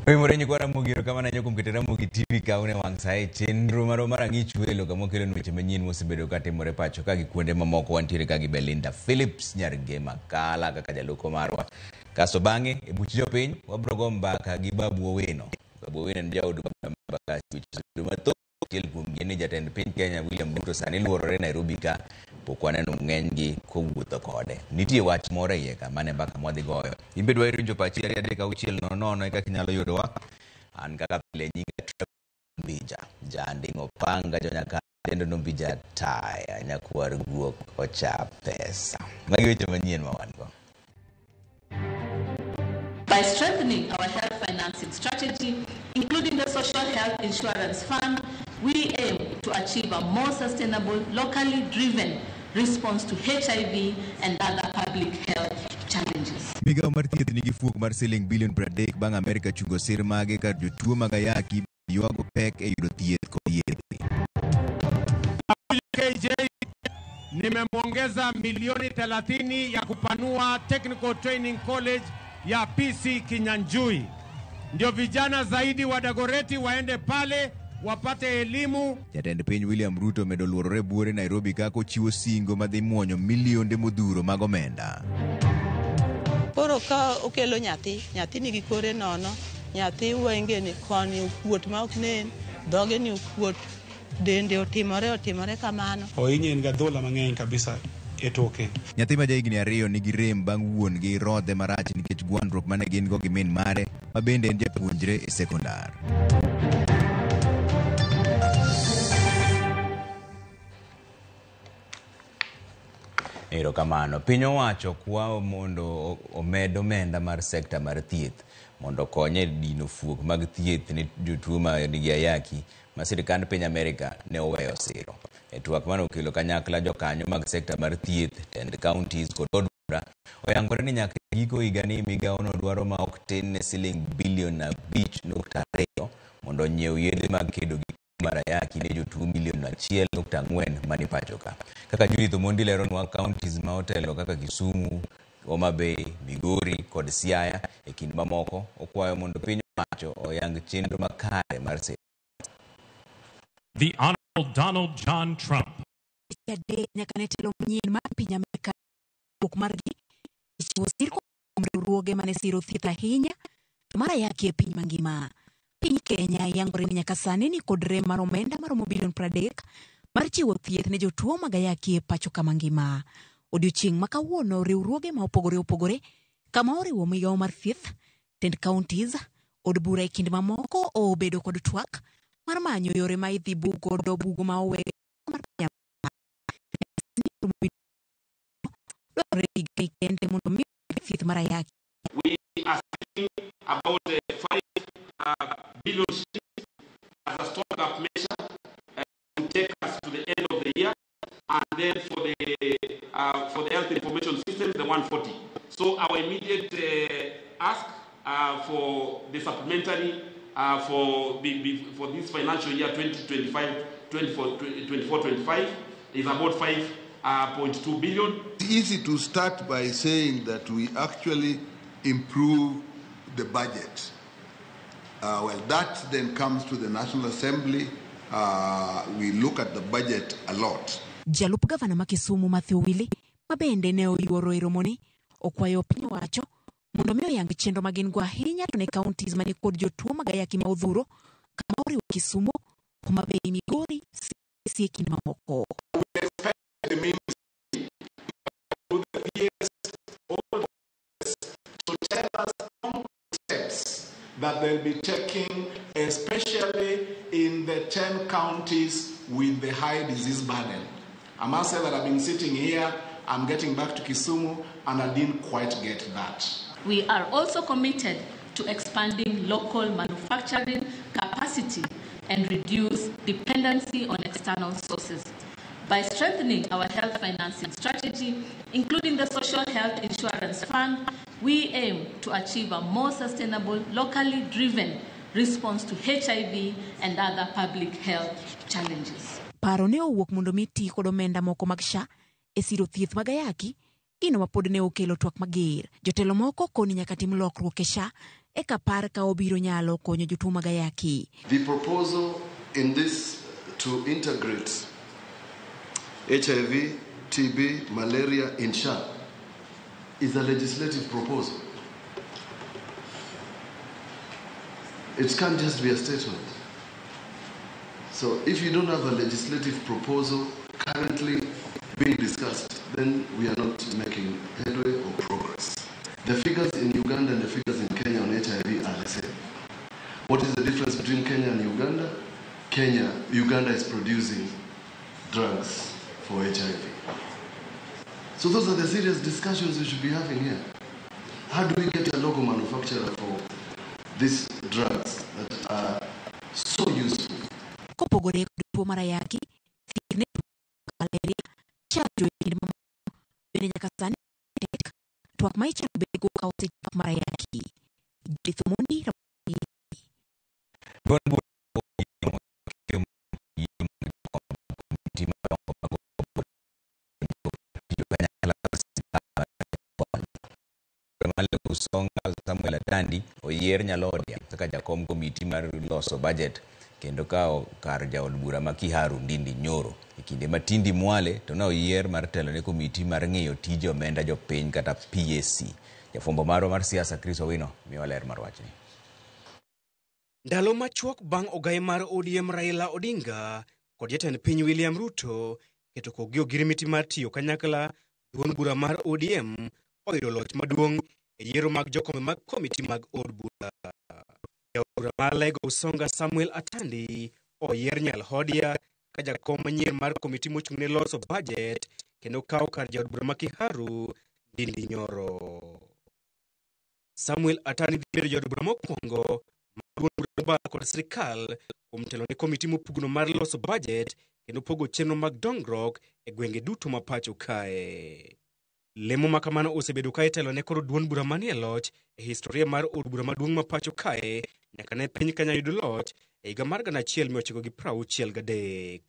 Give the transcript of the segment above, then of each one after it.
Oimore nyikwa Ramogi, erokamano ahinya kuom keto Ramogi TV ka une wang' sa e chenro marwa mar Ang'ich Welo kama wakelo weche manyien mosebedo ka timore pacho ka gi kuonde mamoko. Wantiere ka gi Belinda Phillips nyar Gema Kala kaka jalupo marwa. Kasto bang'e e buch jopiny wabro go mbaka gi Babu Owino. Babu Owino en jaod bura ma Embakasi. Weche osebedo mathoth. Achiel kuomgi en ni jatend piny Kenya William Ruto sani luorore Nairobi ka pok waneno ng'enygi kowuotho kode. Nitie wach moro e iye ka mane mbaka mwadhi goyo. In be dwa winjo pachi 2 3 6 0 0 e kaka inyalo yudowa. An kaka pile nyinga Trevor Mbija, janding'o panga jonyaka kendo no Mbija taya nyakwar guok ocha pesa. Magi weche manyien ma wan go. By strengthening our health financing strategy, including the Social Health Insurance Fund, we aim to achieve a more sustainable, locally driven response to HIV and other public health challenges. Migawo mar thieth nigi fuok mar siling bilion 30 bang' Amerika chungo sir mage kar jotuo mag ayaki ywago pek e yudo thieth kod yedhe. KJ nimemwongeza milioni 30 ya kupanua Technical Training College ya PC Kinyanjui, ndio vijana zaidi wa Dagoretti waende pale wapate elimu. Jatend piny William Ruto omedo luorore buore Nairobi kaka ochiwo singo madhi muonyo milionde modhuro mag omenda. Koro ka okelo nyathi, nyathi nigi kore nono, nyathi wenge ni koni okuot ma ok nen, dhoge ni okuot, dende otimore otimore kamano. Ohinye en gi adhola mang'eny kabisa e toke. Nyathi ma jahigni 2 nigi rem bang' wuon gi rodhe marach nikech gwandruok mane gin go gi min mare ma bende en japuonjre e sekondar. Erokamano. Piny owacho kwayo mondo omed omenda mar sekta mar thieth mondo okony e dino fuok mag thieth ne jotuo ma nigi ayaki ma sirkand piny Amerika ne oweyo siro. E twak mane okelo kanyakla jokanyo mag sekta mar thieth, tend counties kod od bura, oyangore ni nyaka giko higani migawono dwaro ma ok tin ne siling bilion 5.2 mondo onyiew yedhe mag kedo gi mar ayaki ne jotuo milion 1.4 mani pacho ka. Kaka Judith Omondi leronwa, counties ma otelo kaka Kisumu, Homa Bay, Migori kod Siaya e kind mamoko okwayo mondo piny owacho oyang chenro makare mar siro. The Honorable Donald John Trump. Adek nyaka ne telo manyien mar piny Amerka wuok margi e chiwo sir kuom riwruoge mane siro thieth ahinya to mar ayaki e piny mangima. Piny Kenya yangore ni nyaka sani ni kod rem mar omenda maromo bilion 30 mar chiwo thieth ne jotuo mag ayaki e pacho kama ngima. Odiochieng' ma kawuono riwruoge ma opogore opogore kama oriwo migawo mar thieth, tend counties, od bura e kind mamoko obedo kod twak mar manyo yore ma idhi bug godo bugo ma owe mar piny dwarore higni kende mondo mi thieth mar ayaki. We are speaking about 5 billion shillings as a stopgap measure to take us to the end of the year, and then for the health information system, the 140. So our immediate ask for the supplementary for this financial year 2025, 24, 25 is about 5.2 billion. It's easy to start by saying that we actually improve the budget. Well, that then comes to the National Assembly. We look at the budget a lot. Jalup gavana ma Kisumu Matthew Owili ma bende ne oyuoro e romoni okwayo piny owacho mondo mi oyang chenro ma gin go ahinya to ne counties mani kod jotuo mag ayaki ma odhuro kama oriwo Kisumu, Homa Bay, Migori, Siaya e kind mamoko. The ministry to the PS all to tell us steps that they'll be taking, especially in the 10 counties with the high disease burden. I must say that I've been sitting here, I'm getting back to Kisumu, and I didn't quite get that. We are also committed to expanding local manufacturing capacity and reduce dependency on external sources. By strengthening our health financing strategy, including the Social Health Insurance Fund, we aim to achieve a more sustainable, locally driven response to HIV and other public health challenges. Paro ne owuok mondo mi ti kod omenda moko mag SHA e siro thieth mag ayaki, gino ma pod ne okelo twak mager. Jotelo moko koni nyaka tim lokruok e SHA eka par ka obiro nyalo konyo jotuo mag ayaki. The proposal in this to integrate HIV, TB, malaria in SHA is a legislative proposal. It can't just be a statement. So if you don't have a legislative proposal currently being discussed, then we are not making headway or progress. The figures in Uganda and the figures in Kenya on HIV are the same. What is the difference between Kenya and Uganda? Uganda is producing drugs for HIV. So those are the serious discussions we should be having here. How do we get a local manufacturer for these drugs that are so useful? Kopogore kod tuo mar ayaki, thieth ne tuo malaria, chanjo e kinde mamoko bende nyaka sani tek. Twak ma ichano bedgo ka osechak mar ayaki. Judith Omondi, Ramogi. Duond bura Usonga Samuel Atandi oyier Nyalodia kaka jakom komiti mar loso budget kendo kawo kar jaod bura ma Kiharu Ndindi Nyoro. E kinde ma Tindi Mwale to ne oyier mar telo ne komiti mar ng'iyo tije omenda jopiny kata PAC. Jafwambo marwa mar siasa Chris Owino miyowa ler mar wachni. Ndalo machuok bang' ogai mar ODM Raila Odinga kod jatend piny William Ruto keto kokgi ogirimiti mar tiyo kanyakla, duond bura mar ODM oyudo loch maduong' e yiero mag jokombe mag komiti mag od bura. Jaod bura mar Lego Usonga Samuel Atandi oyier Nyalhodia ka jakom manyien mar komiti mochung' ne loso budget kendo kawo kar jaod bura ma Kiharu Ndindi Nyoro. Samuel Atandi dhi bedo jaod bura mokwongo mar duond bura mobar kod sirikal kuom telo ne komiti mopugno mar loso budget kendo pogo chenro mag dongruok e gwenge duto ma pacho kae. Lemo ma kamano osebedo ka itelo ne kod duond bura manie loch e historia mar od bura maduong' ma pacho kae nyaka ne piny Kenya yud loch e higa mar 1963.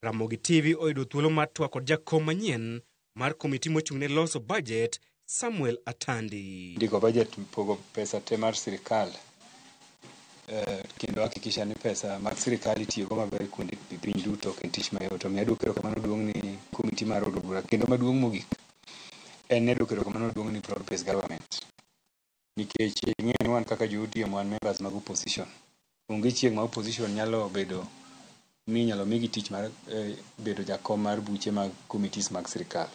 Ramogi TV oyudo thuolo mar twak kod jakom manyien mar komiti mochung' ne loso budget Samuel Atandi. Ndiko budget pogo pesa te mar sirikal kendo hakikisha ni pesa mag sirikal itiyogo maber kuonde piny duto ok en tich mayot. Omiyo aduoko erokamano duong' ni komiti mar od bura kendo maduong' mogik en ni aduoko erokamano duong' ni broad based government nikech ing'eyo ni wan kaka jo ODM wan members mag opposition. Onge chieng' ma opposition nyalo bedo ni inyalo migi tich mar bedo jakom mar buche mag committees mag sirikal.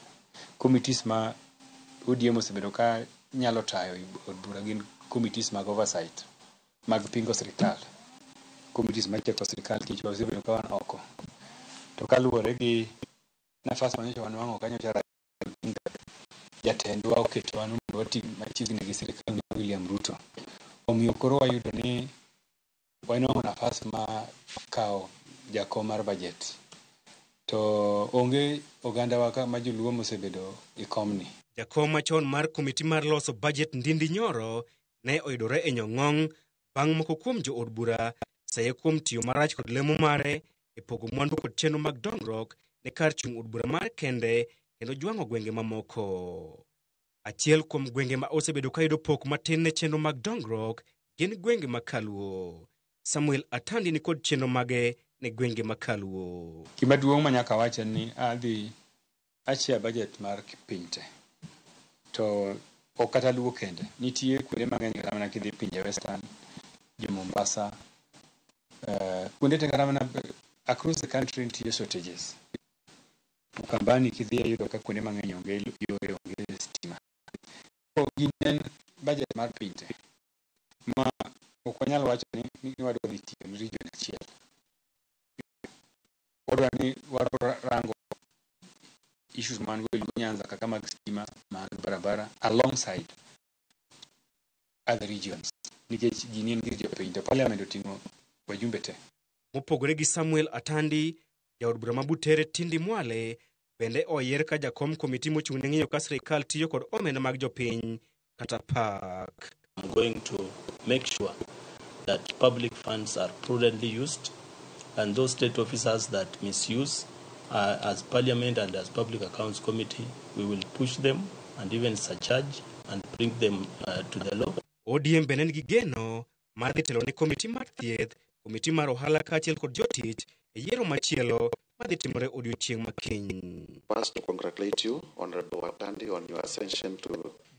Committees ma ODM osebedo ka nyalo tayo od bura gin committees mag oversight mag pingo sirikal, committees macheko sirikal nikech wasebedo ka wan oko. To kaluwore gi nafas manyocha wanwang'o kanyocha jatendwa oketowa mondo wati machiegni gi sirikal mar William Ruto. Omiyo koro wayudo ni wanwang'o nafas ma kawo jakom mar budget. To onge ogandawa ka ma joluo mosebedo e komni. Jakom machon mar komiti mar loso budget Ndindi Nyoro ne oyudore e nyong'ong' bang' moko kuom jood bura saye kuom tiyo marach kod lemo mare e pogo mwandu kod chenro mag dongruok ne kar chung' od bura mar kende kendo jwang'o gwenge mamoko. Achiel kuom gwenge ma osebedo ka yudo pok matin ne chenro mag dongruok gin gwenge ma Kaluo. Samuel Atandi ni kod chenro mage ne gwenge ma Kaluo. Gima duong' ma nyaka awach en ni adhi achair budget mar piny te. To ok kata Luo kende, nitie kuonde mang'eny kata mana kidhi pinje Western, jo Mombasa, kuonde te kata mana across the country nitie shortages. Ukambani kidhi iyudo ka kuonde mang'eny onge yore, onge stima. Koro gini en budget mar piny te ma ok wanyal wacho ni wadwa dhi tiyo ne region achiel. Wadwa ni wadwa rango issues man go e Luo Nyanza kaka mag stima, mag barabara alongside other regions nikech gini en gir jopiny to parliament oting'o wajumbe te. Mopogore gi Samuel Atandi, jaod bura ma Butere Tindi Mwale bende oyier ka jakom komiti mochung' ne ng'iyo ka sirikal tiyo kod omenda mag jopiny kata PAC. I'm going to make sure that public funds are prudently used and those state officers that misuse, as Parliament and as Public Accounts Committee, we will push them and even surcharge and bring them to the law. ODM bende nigi geno mar dhi telo ne komiti mar thieth, komiti mar ohala kaachiel kod jotich e yiero machielo madhi timore odiochieng' ma kiny. First, to congratulate you, Honorable Watandi, on your ascension to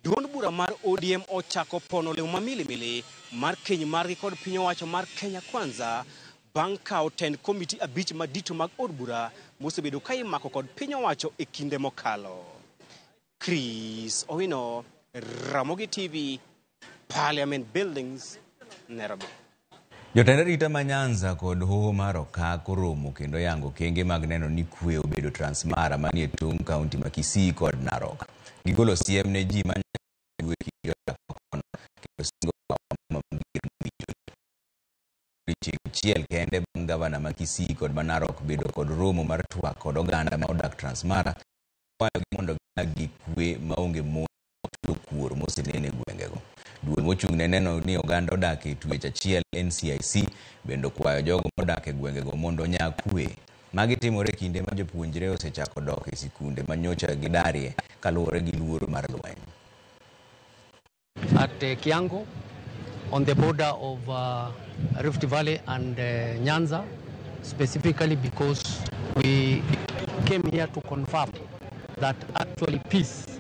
Duond bura mar ODM ochako pono lemo mamilimili mar keny margi kod piny owacho mar Kenya Kwanza bang' kawo tend komiti 5 madito mag od bura mosebedo ka imako kod piny owacho e kinde mokalo. Chris Owino, Ramogi TV, Parliament Buildings, Nairobi. Jotend arita ma Nyanza kod hoho mar Okak oromo kendo yango okenge mag neno ni kwe obedo Transmara manie tong' kaunti ma Kisii kod Narok. Gigolo siem ne ji ma kendo singo chieng' achiel kende bang' gavana ma Kisii kod ma Narok bedo kod romo mar twak kod oganda ma odak Transmara kwayogi mondo gidag gi kwe maonge mon kuor mosenene e gwengego. Duol mochung' ne neno ni oganda odak e twech achiel NCIC bende okwayo jogo modak e gwengego mondo onya kwe. Magi timore e kinde ma jopuonjre osechako dok e sikunde ma nyocha gidarie kaluwore gi luoro mar lweny. At Kiango, on the border of Rift Valley and Nyanza, specifically because we came here to confirm that actually peace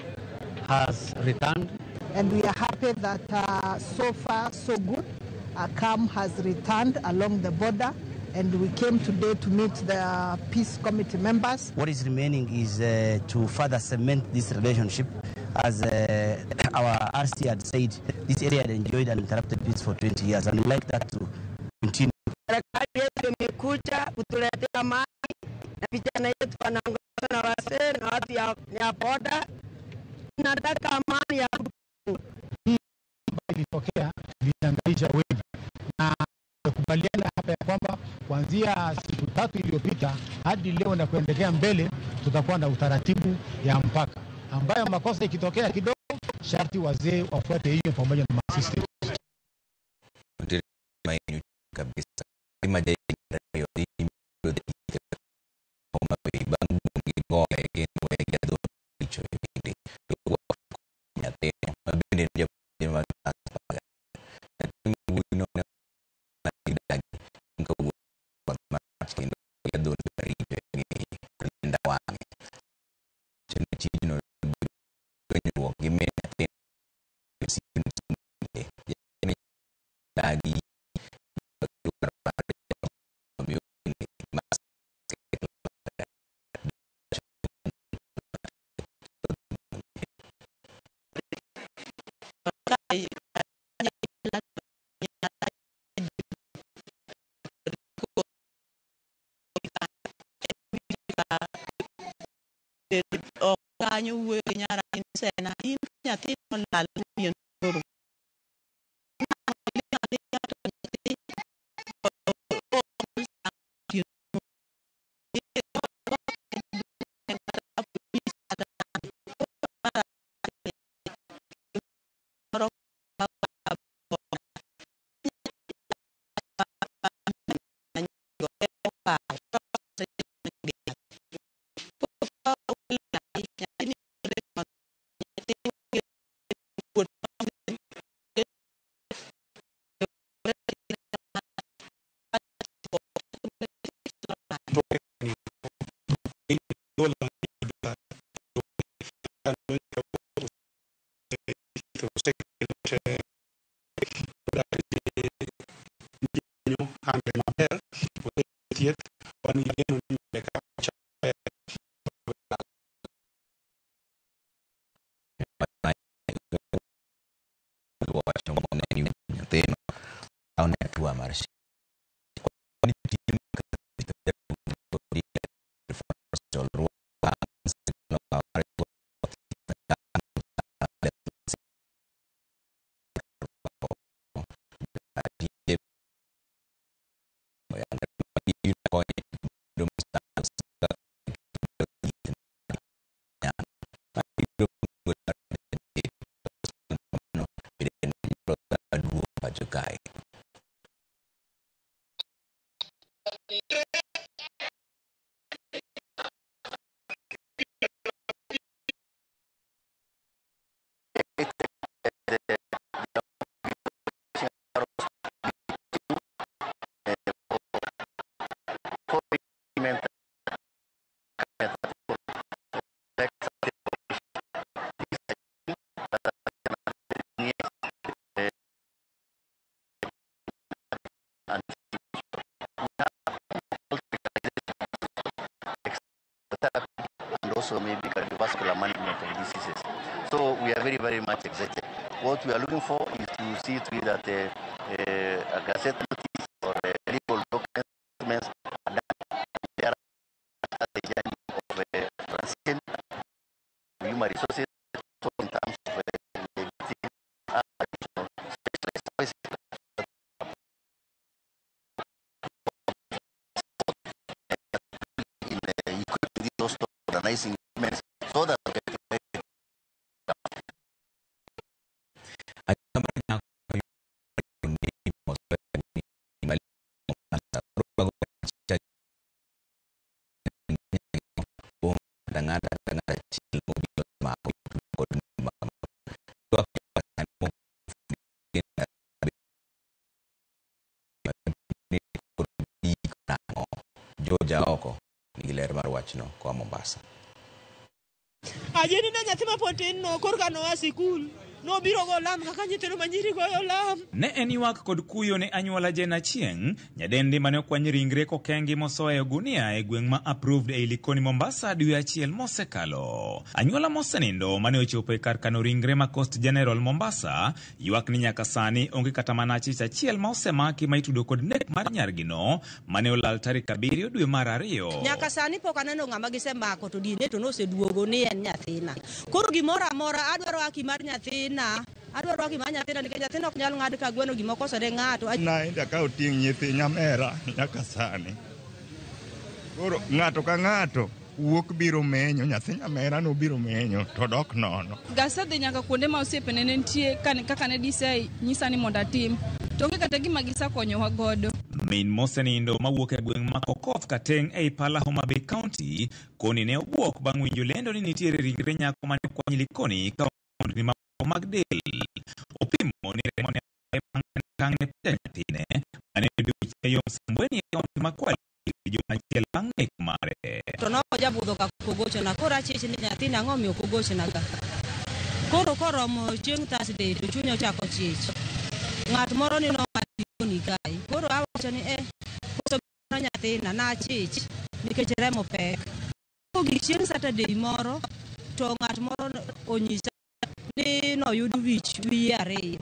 has returned. And we are happy that so far so good, calm has returned along the border, and we came today to meet the peace committee members. What is remaining is to further cement this relationship. As our RC had said, this area had enjoyed uninterrupted peace for 20 years, and we'd like that to continue. Serikali yetu imekuja kutuletea amani na vijana yetu wanaongozwa na wazee na watu ya boda. Tunataka amani ya hii ilitokea ilihangaisha wengi, na kubaliana hapa ya kwamba kuanzia siku 3 iliyopita hadi leo na kuendelea mbele tutakuwa na utaratibu ya mpaka ambayo makosa ikitokea kidogo sharti wazee wafuate hiyo pamoja na masisi. Kanyo wuoyo gi nyara sena in nyathi nolal miyo noro. very much excited. What we are looking for is to see to it that a gazette notice or a legal documents are done. Thereafter, the journey of transition to human resources, so in terms of additional specialized services. In equipping these organizing so that Joja oko nigi ler mar wachno koa Mombasa. Ajeni na nyathi mapod tin no korka noa sikul nobiro go lam kaka nyithindo manyiri goyo lam. Ne en ywak kod kuyo ne anyuola Jane Achieng', nyadendi mane okwany ringre kokengi mosoye ogunia e gweng' ma Approved ei Likoni Mombasa dwe achiel mosekalo. Anyuola mosenindo mane ochopo e kar kano ringre ma Coast General Mombasa, ywak ni nyaka sani onge kata mana achich achiel ma osemaki ma itudo kod nek mar nyargino mane olal tarik 7 dwe mar 2. Nyaka sani pok aneno ng'ama gisemako to dine to noseduogo ni en nyathina. Koro gimoro amora adwaro haki mar nyathina. Adwaro haki mar nyathina nikech nyathina ok nyal ng'ad ka gweno gima okosore ng'ato. Naenda ka oting' nyithi nyamera nyaka sani. Koro ng'ato ka ng'ato wuok biro menyo, nyathi nyamera no biro menyo to dok nono. Gasedhi nyaka kuonde ma osiepene ne nitie kaka ne DCI nyisa ni mondo atim. To onge kata gima gisekonyowa godo. Min mosenindo mawuok e gweng' ma Kokoth Kateng' ei Pala Homa Bay County koni ne obwok bang' winjo lendo ni nitiere ringre nyako mane okwany Likoni ka ni mag del. Opimo ni remo ne kang' ne picha nyathine mane oyudo Msambweni e kaunti ma Kwale juma achiel bang' nek mare. To nojabudho ka kogochona, koro achich ni nyathina ang'o omiyo ok ogochona ka. Koro koromo chieng' Thursday to chunya ochako chich. Ng'at moro ni nowacho kae. Koro awacho ni koso nyathina nachich nikech remo pek. Mogik chieng' Saturday moro to ng'at moro onyisa ni noyud wich wiye ariyo.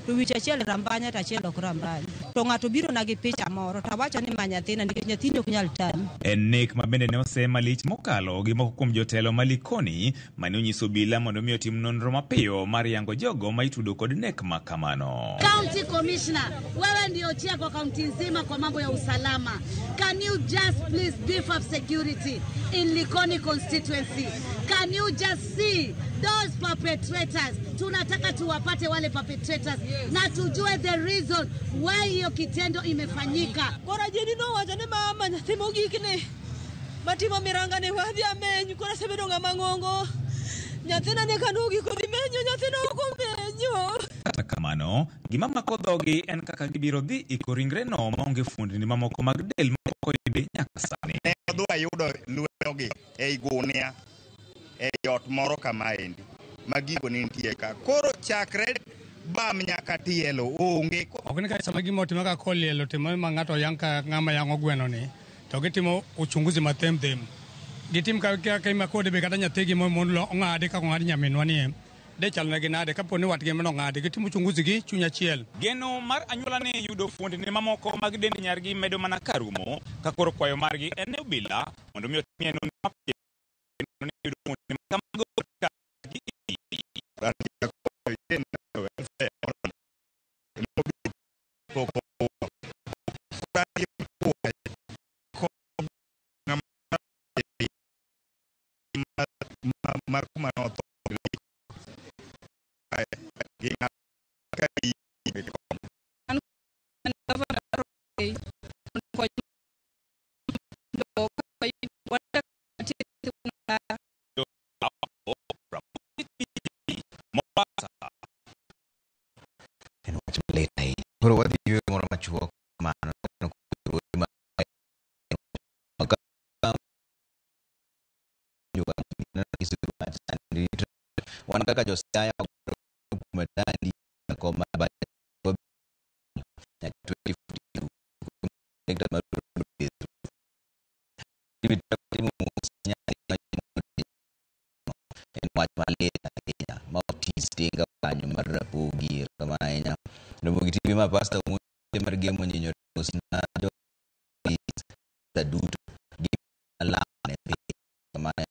To wich achiel rambanya to achiel ok rambanya. To ng'ato biro na gi picha moro to awacho ni ma nyathina nikech nyathini ok nyal tami. En nek ma bende ne osem malich mokalo gi moko kuom jotelo ma Likoni mane onyiso obila mondo mi otim nonro mapiyo mar yango jogo ma itudo kod nek ma kamano. County Commissioner, wewe ndio chair kwa kaunti nzima kwa mambo ya usalama. Can you just please beef up security in Likoni constituency? Can you just see those perpetrators? Tunataka tuwapate wale perpetrators na tujue the reason why hiyo kitendo imefanyika. Koro Jeni nowacho ni mama nyathi mogik ni matimo miranga ne wadhi ameny koro asebedo ng'ama ng'ongo. Nyathina ne kanogi kodhi menyo nyathina ok omenyo. Kata kamano, gima mako dhogi en kaka gibiro dhi iko ringreno maonge fuondni mamoko mag del mapok oyudi nyaka sani. Ne adhi ayudo lwedogi ei gunia ei ot moro kamaendi ma gigo ne nitie ka. Koro chakre bam nyaka tielo onge. Ok ni ka sama gima otimore ka koliel otimore ma ng'ato yang' ka ng'ama yang'o gweno ni to gitimo uchunguzi mathemthem. Gitim kaka ima kode be kata nyathigi mondo ong'adi kaka ong'ad nyaminwa ni de chalnegi nade kapo ni watgi ema nong'adi gitimo uchunguzi gi chuny achiel. Geno mar anyuola ne yudo fuondni mamoko mag dend nyargi medo mana karumo ka koro kwayo margi en ne obila mondo mi otimie nonro mapiyo ne yudo fuondni kamago ka En wach malit ahinya. Koro wadhi yweyo moro machuok mano wan kaka jo Siaya en wach malit ahinya ma oting'o Tinga kanyo mar Rapogi kama ahinya. Ramogi TV ma Pastor Omondi mar Gemo Nyinyo na jo duto gi alama ne piny kama ma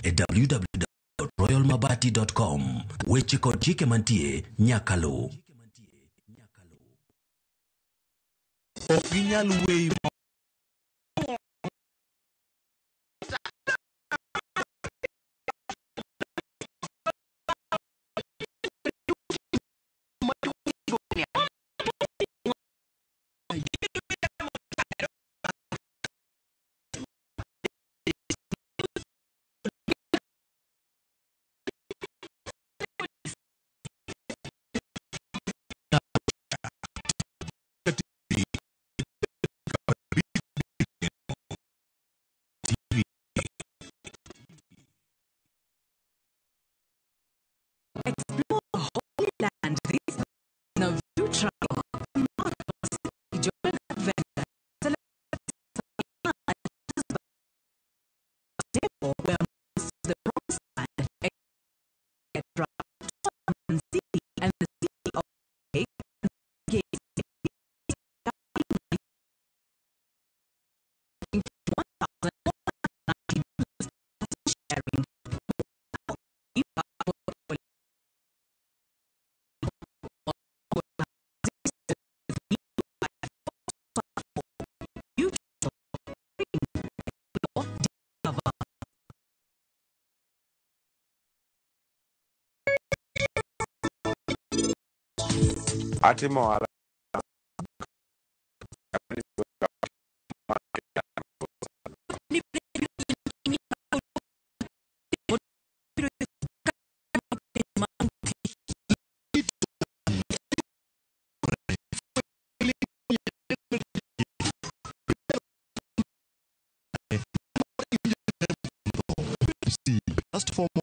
E www.royalmabati.com. Weche kod chike mantie nyaka luw. Ok ginyal weyi Explore Holy Land this View Travel. Join adventure. Where the promised land, etc. City and the city of Lake Gates sharing. Atimo ohala Just for more.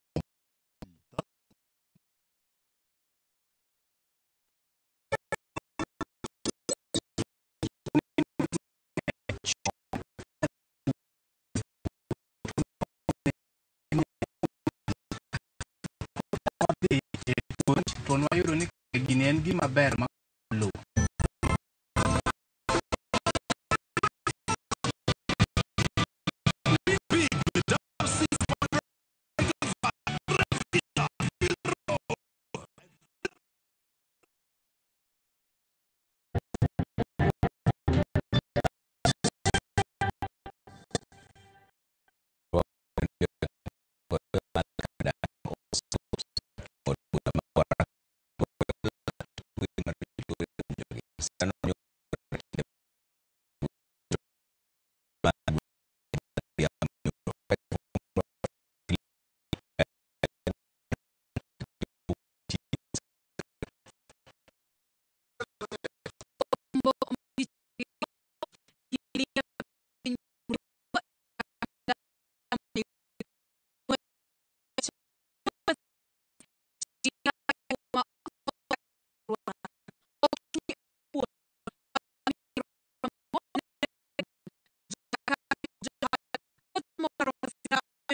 To nwayudo ni gini en gima ber ma lowo.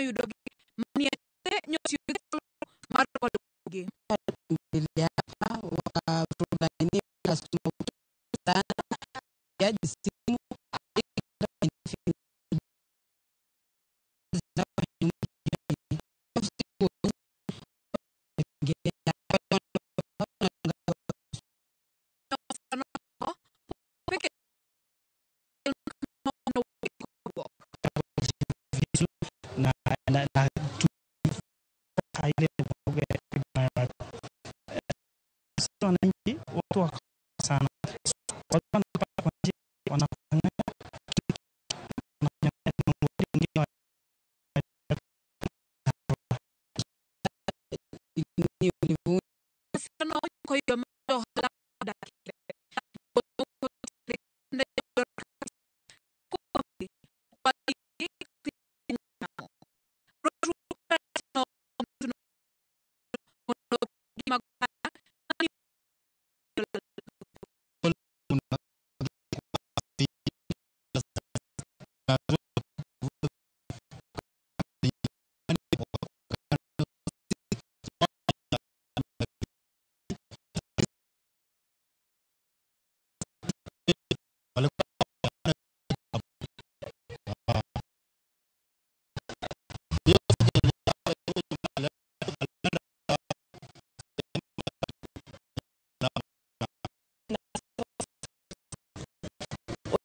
Yudogi manie te nyotiyo mar Nilikuja hapa wakavuruga nini, customer sana yaji simu. Na ile wananchi watu wa sana watu wanapata kwa njia wanafanya wengine.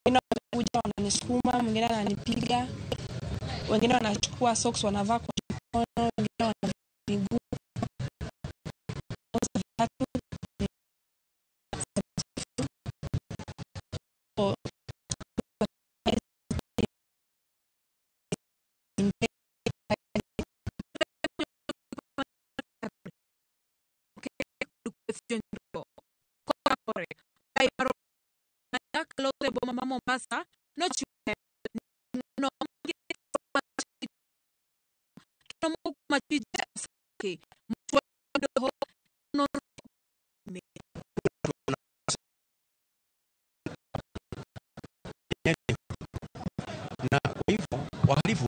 Wengine wanakuja wananisukuma, mwingine ananipiga, wengine wanachukua socks wanavaa kwa mikono, wengine wanavaa miguu, viatu. Boma ma Mombasa nochiwo no kendo moko kuom achije osaki doho nonro. Na kwa hivyo wahalifu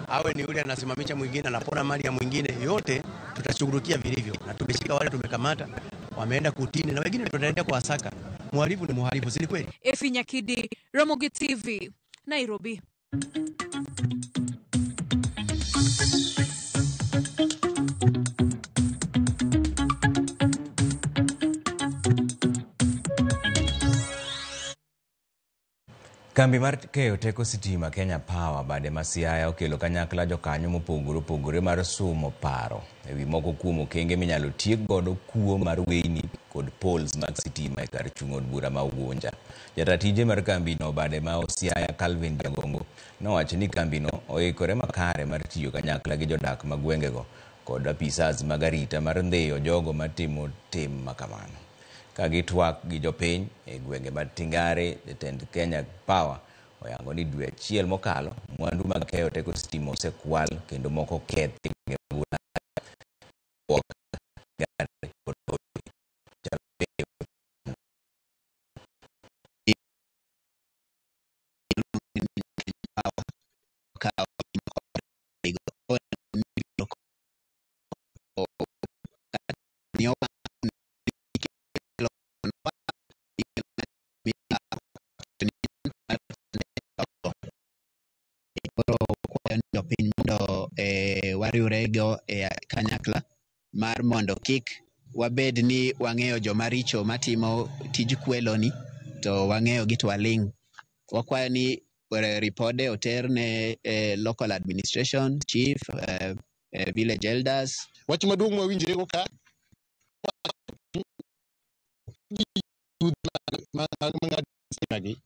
awe ni yule anasimamisha mwingine anapora mali ya mwingine, yote tutashughulikia vilivyo, na tumeshika wale tumekamata, wameenda kutini na wengine tutaendelea kuwasaka. Mhalifu ni mhalifu, si kweli? Efi Nyakidi, Ramogi TV, Nairobi. Kambi mar keyo teko sitima Kenya Power bade ma Siaya okelo kanyakla jokanyo mopogore opogore mar sumo paro ewi moko kuom okenge minyalo tiek godo kuo mar weyni kod poles mag sitima e kar chung' od bura ma Ugunja. Jata tije mar kambino bade ma Siaya Calvin Jagongo nowacho ni kambino oikore makare mar tiyo kanyakla gi jodak ma gwengego kod apisas mag arita mar ndhiyo jogo matimo tim makamano. Ka gitwak gi jopiny e gwenge mag Tingare, jatend Kenya Power oyango ni dwe achiel mokalo mwandu mag keyo teko sitima osekwal kendo moko okethi e gwenge mag Ulaya, kod Koro kwayo jopiny mondo wariwrego e kanyakla mar mondo kik wabed ni wang'eyo joma richo matimo tij kwelo ni to wang'eyo gi to waling'. Wakwayo ni ripode oter ne local administration, chief, village elders. Wach maduong' mawinjrego ka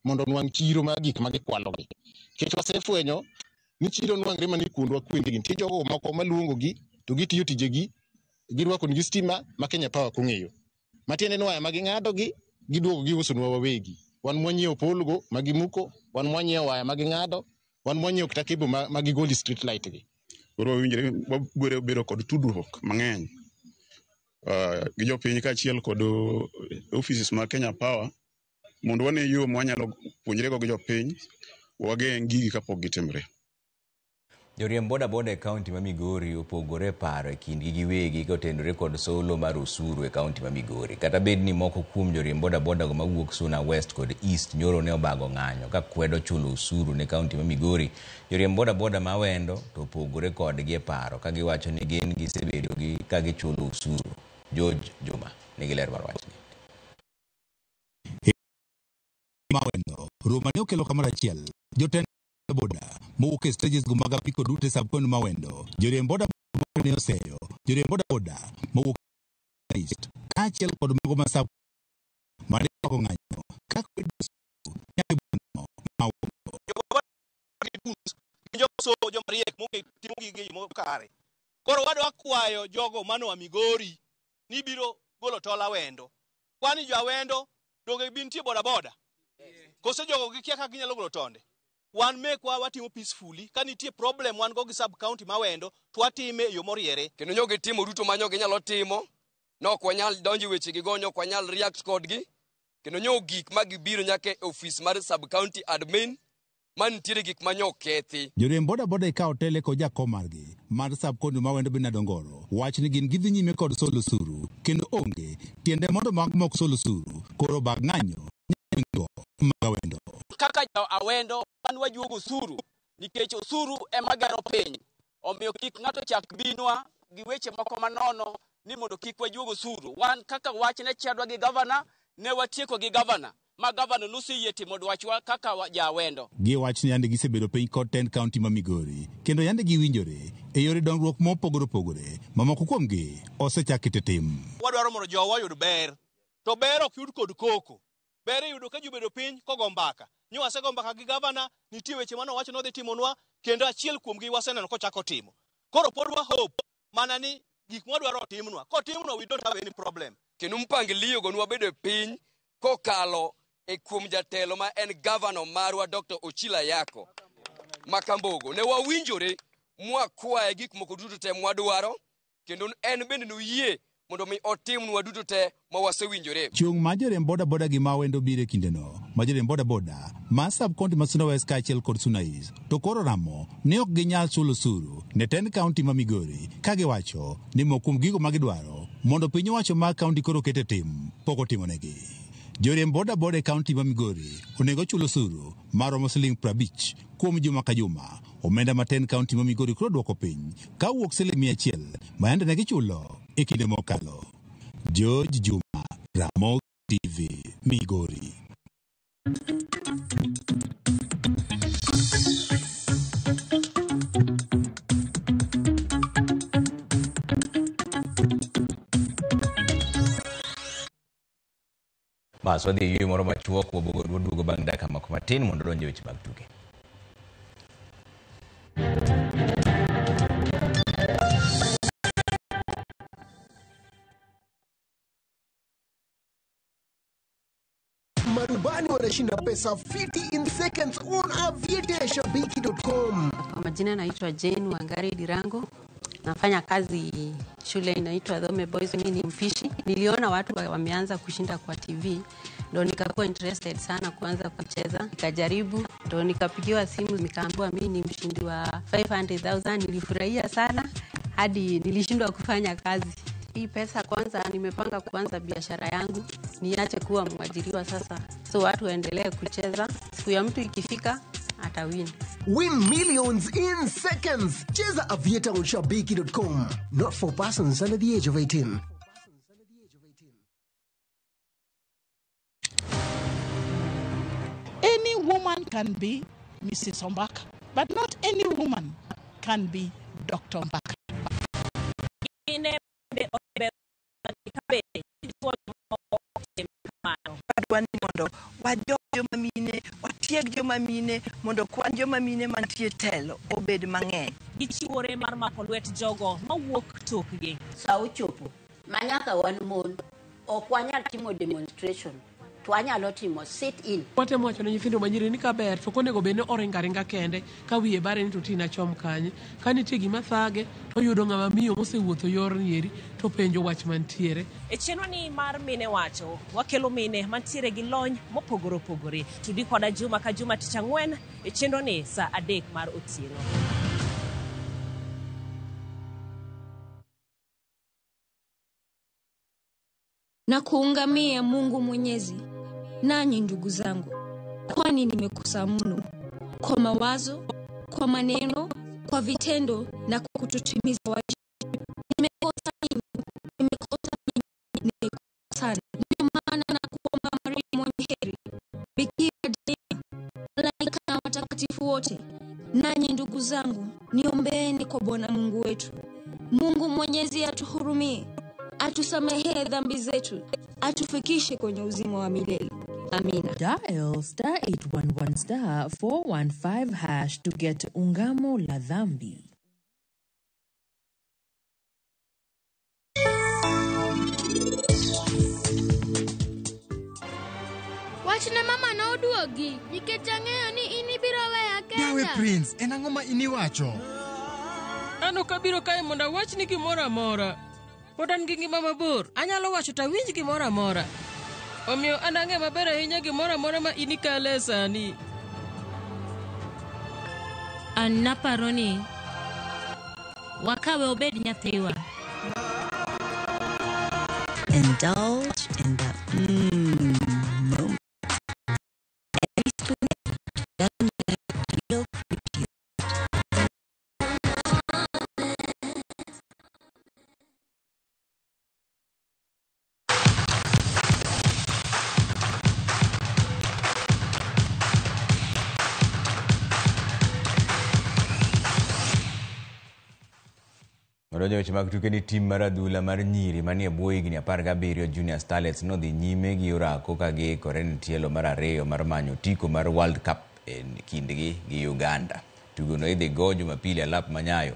mondo onwang' chiro mar gik ma gikwalogi. Nikech wasefwenyo ni chiro nwang're mana e kuondwa kuondegi. Nitie jogo moko maluongogi to gitiyo tijegi, girwako nigi stima ma Kenya Power ok ong'eyo. Matiende ni waya ma ging'adogi, giduogo giusonwa wawegi. Wan mwanyiewo pole go ma gimuko, wan mwanyiewo waya ma ging'ado, wan mwanyiewo kata cable ma gigolo e street light gi. Koro wawinjore wabiro bedo kod tudruok mang'eny gi jopiny kaachiel kod offices mag Kenya Power mondo wane yo mwanyalo puonjrego gi jopiny wageng' gigi kapok gitimre. Joriemb bodaboda e kaunti ma Migori opogore paro e kindgi giwegi kotenore kod solo mar osuru e kaunti ma Migori. Kata bed ni moko kuom joriemb bodaboda go mawuok Suna West kod East nyoro ne obago ng'anyo ka kwedo chulo osuru ne kaunti ma Migori, joriemb bodaboda ma Awendo to opogore kodgi e paro ka giwacho ni gin gisebedo gi ka gichulo osuru. George Juma nigi ler mar wachni. Mawendo, romo ne okelo kamoro achiel jotend boda mowuok e stages go mag apiko duto e sub-county ma Awendo, joriemb boda ne oseyo joriemb boda boda mowuok East kaachiel kod mago ma sub mane obago ng'anyo ka kwedo osuru nyaka e bomano ma Awendo. Gin joma somo, joma riek mong'e timo gigi mokare. Koro wadwa kwayo jogo manoa Migori ni biro golo tol Awendo. Kwani jo Awendo donge bi nitie boda boda? Koso jogo gikia kaka ginyalo golo tonde? Wan mekwa watimo peacefully. Ka nitie problem wan go gi sub county ma Awendo to watime e yo moriere. Kendo nyo gitimo duto ma nyo ginyalo timo. Ne ok wanyal donjo e wechegi go, ne ok wanyal react kodgi. Kendo nyo gik ma gibiro nyaka e ofis mar sub county admin ma nitiere gik ma nyo okethi. Joriemb boda boda ikawo tele kod jakom margi mar sub-county ma Awendo Bernard Ongoro wach ni gin gidhi nyime kod solo osuru kendo onge tiende mondo mag mok solo osuru koro bag ng'anyo nyaka mag Awendo. Kaka jo Awendo wan wajuogo osuru nikech osuru ema gero piny. Omiyo kik ng'ato chak binwa gi weche moko manono ni mondo kik wajuog osuru. Wan kaka wach ne chadwa gi gavana, ne watieko gi gavana, ma gavana noseyie timo dwachwa kaka ja Awendo. Giwach ni yande gisebedo piny kod tend kaunti ma Migori kendo yande giwinjore e yore dongruok mopogore opogore ma moko kuomgi osechak keto e tim. Wadwaro mondo jowa oyud ber. To ber ok yud kod koko. Ber iyudo ka ji obedo piny kogo mbaka. Nyo wasego mbaka gi gavana, nitie weche mane owacho nodhi timonwa, kendo achiel kuomgi waseneno kochako timo. Koro pod wa hope mana ni gik mwadwaro otimnwa. Kotimnwa we don't have any problem. Kendo mpangilio go nwabedo e piny kokalo e kuom jatelo ma en gavana marwa Dr. Ochila Ayako Makambogo. Ne wawinjore mwakwaye gik moko duto te mwadwaro kendo en bende noyie mondo mi otimnwa duto te ma wasewinjore. Chung' ma joriemb boda boda gi ma Awendo biro e kindeno ma joriemb boda boda ma sub-county ma Suna West kaachiel kod Suna East to koro ramo ni ok ginyal chulo osuru ne tend kaunti ma Migori ka giwacho ni moko kuom gigo ma gidwaro mondo piny owacho mag kaunti koro ket e tim pok otimonegi. Joriemb boda boda e kaunti ma Migori onego chul osuru maromo siling 50 kuom juma ka juma. Omenda ma tend kaunti ma Migori koro duoko piny ka wuok siling 100 ma yande ne gichulo e kinde mokalo. George Juma, Ramogi TV, Migori. Bas wadhi e yueyo moro machuok waduogo bang' dakika moko matin mondo donj e weche mag tuke. Marubani wanashinda pesa fiti in seconds on aviateashabiki.com. Kwa majina naitwa Jane Wangari Dirango. Nafanya kazi shule inaitwa Dhome Boys. Mimi ni mpishi. Niliona watu wameanza kushinda kwa TV, ndo nikakuwa interested sana kuanza kucheza. Nikajaribu, ndo nikapigiwa simu nikaambiwa mimi ni mshindi wa 500,000. Nilifurahia sana hadi nilishindwa kufanya kazi. Hii pesa kwanza nimepanga kuanza biashara yangu, niache kuwa mwajiriwa sasa. So watu waendelee kucheza, siku ya mtu ikifika atawin. Win millions in seconds. Cheza Aviator on shabiki.com. Not for persons under the age of 18. Any woman can be Mrs. Ombaka, but not any woman can be Dr. Ombaka. Wadwa ni mondo wajog joma mine, watieg joma mine, mondo kwan joma mine mantie telo obed mang'eny. Gichiwore mar mako lwet jogo mawuok tokgi. Sa ochopo ma nyaka wan mon ok wanyal timo demonstration to wanyalo timo sit in. Watemo wacho ne nyithindo manyiri ni kaber to ok onego bed ni oringo aringa kende ka wiye bare ni to tina chom kanye. Ka nitie gima thage to oyudo ng'ama miyo mosewuotho yorni eri to penjo wach mantiere. E chenro ni mar Mine Wacho, wakelo mine mantiere gi lony mopogore opogore. Tudi koda juma ka juma tich ang'wen e chenro ni saa 3 mar otieno. Na kuungamia Mungu Mwenyezi, nanyi ndugu zangu, kwani nimekosa mno kwa mawazo, kwa maneno, kwa vitendo na kwa kutotimiza wajibu. Nimekosa mimi, nimekosa mimi, nimekosa sana. Ndio maana nakuomba Maria mwenye heri, Bikira daima, malaika na watakatifu wote, nanyi ndugu zangu, niombeeni kwa Bwana Mungu wetu. Mungu Mwenyezi atuhurumie, atusamehee dhambi zetu, atufikishe kwenye uzima wa milele. Amina. Dial star 811 star 415 hash to get Ungamo la Dhambi. Wachne mama noduogi nikech ang'eyo ni in ibiro weya Yawe kenda. Prince, en ang'o ma in iwacho? An ok abiro kae mondo awachni gimoro amora. Pod an gi ngima mabor, anyalo wacho to awinj gimoro amora. Omiyo an ang'e maber ahinya gimoro amora ma in ikale sani. An naparo ni wakawe obed nyathiwa. Indulge in that moment. Every spoon doesn't matter fruit yogurt. Odonjo weche mag tuke ni tim mar adhula mar nyiri manie bwo higni 17 Junior Starlets nodhi nyime gi orako ka giikore ne tielo mar ariyo mar manyo otiko mar World Cup e kindgi gi Uganda. Tugono idhi go Jumapili alap manyayo.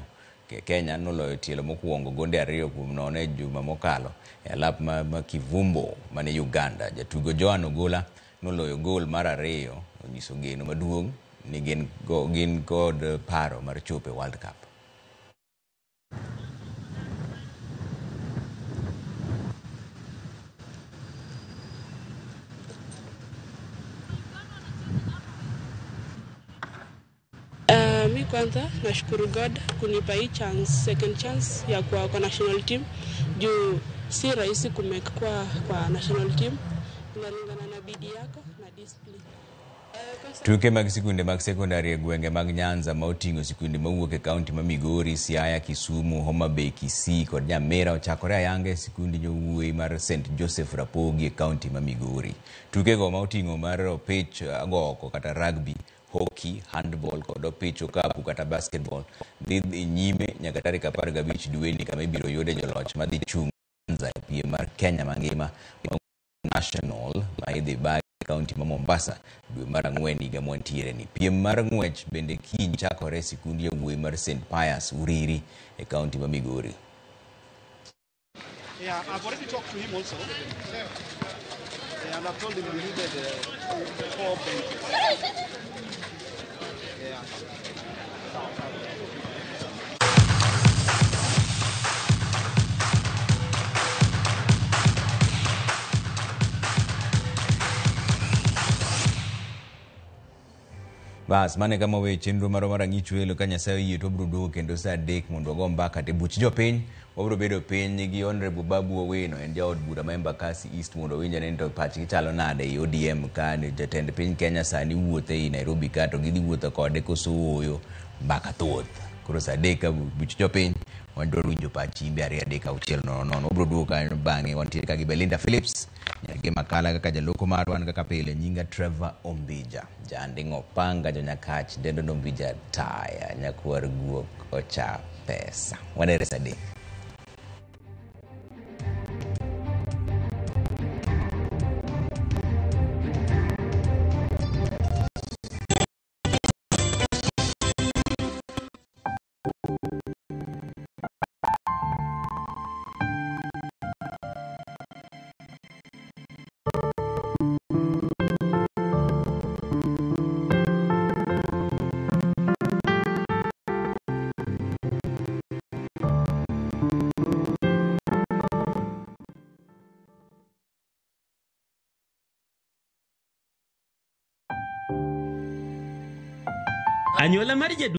Kenya noloyo tielo mokwongo gonde 2-0 e juma mokalo e alap ma Kivumbo mane Uganda. Jatugo Joan Ogola noloyo gol mar ariyo, onyiso geno maduong' ni gin kod paro mar chopo e World Cup. Mi kwanza nashukuru God kunipa hii chance, second chance ya kuwa kwa national team. Juu si rahisi kumake kwa national team, inalingana na bidii yako na discipline. Tuke mag sikunde mag sekondari e gwenge mag Nyanza ma oting'o sikunde mawuok e kaunti ma Migori, Siaya, Kisumu, Homa Bay, Kisii kod Nyamira ochakore ayanga e sikund jowuoyi mar St Joseph Rapogi e kaunti ma Migori. Tukego ma oting'o mar opich agoko kata rugby, hockey, handball kod opich okapu kata basketball dhi nyime nyaka tarik 15 dweni kama ibiro yude joloch madhi chung' Nyanza e piem mar Kenya mangima ma National ma idhi bagi kaunti ma Mombasa dwe mar 4 higa mwantiere ni. Piem mar ng'wech bende kiny chakore e sikund yawuoyi mar St Pius Uriri e kaunti ma Migori. Yeah, I've already talked to him also. Yeah, and I've told him we needed 4 benches. Yeah. Bas, mane kama we chenro marwa mar ang'ich welo ka Nyasaye oyie to wabiro duogo kendo saa 3 mondo wago mbaka te buch jopiny. Wabiro bedo piny gi Honorable Babu Owino, en jaod bura ma Embakasi East, mondo owinj ane to pachgi chalo nade e ODM ka jatend piny Kenya sani wuotho ei Nairobi ka to gidhi wuotho kode koso ooyo, mbaka thoth. Koro saa 3 ka buch jopiny wadwaro winjo pach imbe 2 3 6 0 0. Wabiro duogo kanyo bang'e. Wantiere ka gi Belinda Phillips, Nyargi Makala kaka jaloko marwa, an kaka pile nyinga Trevor Ombija, janding'o panga jonyakach dendo Ombija taya nyakwar guok ocha pesa. Wanere saa 3. Anyuola mar jaduong'